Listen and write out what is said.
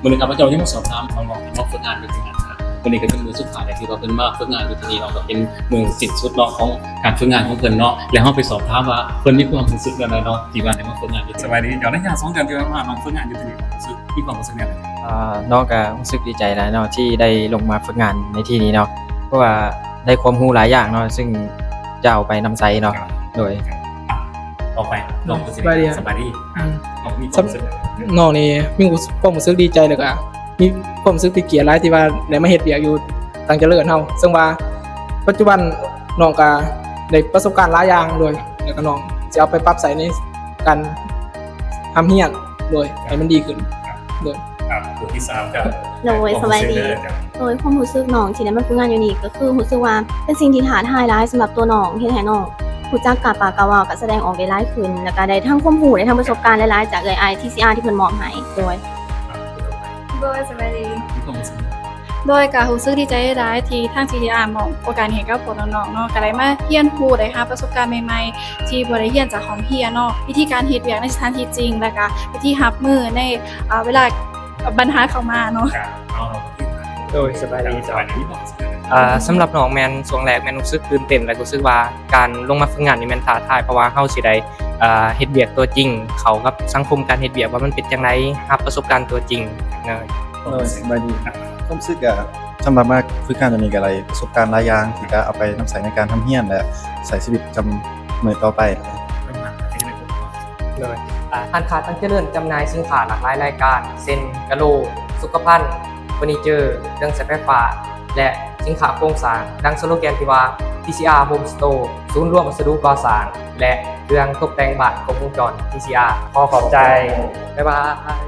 ມື້ນີ້ຂ້າພະເຈົ້າຍັງມາສອບຖາມນ້ອງໆທີ່ມາຝຶກງານຢູ່ທີ່ນີ້ນະ. ມື້ນີ້ກໍເປັນມື້ສຸດທ້າຍແລ້ວທີ່ວ່າເພິ່ນມາຝຶກງານຢູ່ທີ່ນີ້ເນາະ, ກໍເປັນມື້ສິ້ນສຸດເນາະຂອງການຝຶກງານຂອງເພິ່ນເນາະ. ແລ້ວເຮົາໄປສອບຖາມວ່າເພິ່ນມີຄວາມຮູ້ສຶກແນວໃດເນາະ ທີ່ວ່າໄດ້ມາຝຶກງານຢູ່. ສະບາຍດີເຈົ້າ, ໄລຍະສອງເດືອນທີ່ຜ່ານມານ້ອງຝຶກງານຢູ່ທີ່ນີ້ ຮູ້ສຶກ ມີຄວາມຮູ້ສຶກແນວໃດ? ເອີ ນ້ອງກໍຮູ້ສຶກດີໃຈຫຼາຍເນາະ ທີ່ໄດ້ລົງມາຝຶກງານໃນທີ່ນີ້ເນາະ, ເພາະວ່າໄດ້ຄວາມຮູ້ຫຼາຍຢ່າງເນາະ ຊຶ່ງຈະເອົາໄປນຳໃຊ້ເນາະ. ໂດຍ ອ່ະ ຕໍ່ໄປ ນ້ອງ ສະບາຍດີ ສະບາຍດີ. ອືມ ນ້ອງມີຄວາມຮູ້ສຶກ ນ້ອງນີ້ມີຄວາມຮູ້ສຶກດີໃຈ ແລ້ວກໍມີຄວາມຮູ້ສຶກເປັນກຽດຫຼາຍທີ່ວ່າໄດ້ມາເຮັດວຽກຢູ່ຕັງຈະເລີນເຮົາ, ເຊິ່ງວ່າປັດຈຸບັນນ້ອງກໍໄດ້ປະສົບການຫຼາຍຢ່າງໂດຍ ແລ້ວກໍນ້ອງຊິເອົາໄປປັບໃຊ້ໃນການຮ່ຳຮຽນໂດຍ ໃຫ້ມັນດີຂຶ້ນໂດຍ. ອ່ະ ຜູ້ທີສາມ ເຈົ້າ. ໂດຍ ສະບາຍດີ. ໂດຍ ຄວາມຮູ້ສຶກນ້ອງທີ່ໄດ້ມາຝຶກງານຢູ່ນີ້ ກໍຄືຮູ້ສຶກວ່າເປັນສິ່ງທີ່ທ້າທາຍຫຼາຍສຳລັບຕົວນ້ອງ, ເຮັດໃຫ້ນ້ອງຮູ້ຈັກກາປາກກາເວົ້າ, ການສະແດງອອກໄດ້ຫຼາຍຂຶ້ນ, ແລ້ວກະໄດ້ທັງຄວາມຮູ້ ໄດ້ທັງປະສົບການຫຼາຍໆ ຈາກເອື້ອຍອ້າຍ ທີຊີອາ ທີ່ເພິ່ນມອບໃຫ້. ໂດຍ ໂດຍ ສະບາຍດີ. ມີຄວາມຮູ້ສຶກ ໂດຍ ກະຮູ້ສຶກດີໃຈຫຼາຍທີ່ທາງ ທີຊີອາ ມອບໂອກາດໃຫ້ກັບພວກນ້ອງໆເນາະ, ກະໄດ້ມາຮຽນຮູ້ ໄດ້ຫາປະສົບການໃໝ່ໆ ທີ່ບໍ່ໄດ້ຮຽນຈາກຫ້ອງຮຽນເນາະ, ວິທີການເຮັດວຽກໃນສະຖານທີ່ຈິງ ແລ້ວກະວິທີຮັບມືໃນ ເອີ ເວລາບັນຫາເຂົ້າມາເນາະ. ໂດຍ ສະບາຍດີເຈົ້າ. ເອີ ສຳລັບນ້ອງແມ່ນ ຊ່ວງແລກແມ່ນຮູ້ສຶກຕື່ນເຕັ້ນ ແລະ ຮູ້ສຶກວ່າການລົງມາຝຶກງານນີ້ແມ່ນທ້າທາຍ ເພາະວ່າເຮົາຊິໄດ້ ເອີ ເຮັດວຽກຕົວຈິງ ເຂົ້າກັບສັງຄົມການເຮັດວຽກວ່າມັນເປັນຈັ່ງໃດ, ຮັບປະສົບການຕົວຈິງ. ໂດຍ ສະບາຍດີ. ຄວາມຮູ້ສຶກ ສຳລັບມາຝຶກງານອັນນີ້ກໍໄດ້ປະສົບການຫຼາຍຢ່າງທີ່ຈະເອົາໄປນຳໃຊ້ໃນການຮ່ຳຮຽນ ແລະ ໃຊ້ຊີວິດປະຈຳມື້ຕໍ່ໄປ. ໂດຍ ອ່າ ຮ້ານຄ້າຕັງຈະເລີນຈຳໜ່າຍສິນຄ້າຫຼາກຫຼາຍລາຍການ ເຊັ່ນ ກະໂຫຼ, ສຸຂະພັນ, ເຟີນີເຈີ, ເຄື່ອງໃຊ້ໄຟຟ້າ ແລະ ສິນຄ້າໂຄງສ້າງ. ດັ່ງສະໂລແກນທີ່ວ່າ ທີຊີອາ Home Store ສູນລວມວັດສະດຸກໍ່ສ້າງ ແລະ ເຄື່ອງຕົກແຕ່ງບ້ານຄົບວົງຈອນ ທີຊີອາ. ຂໍຂອບໃຈ. ບາຍບາຍ.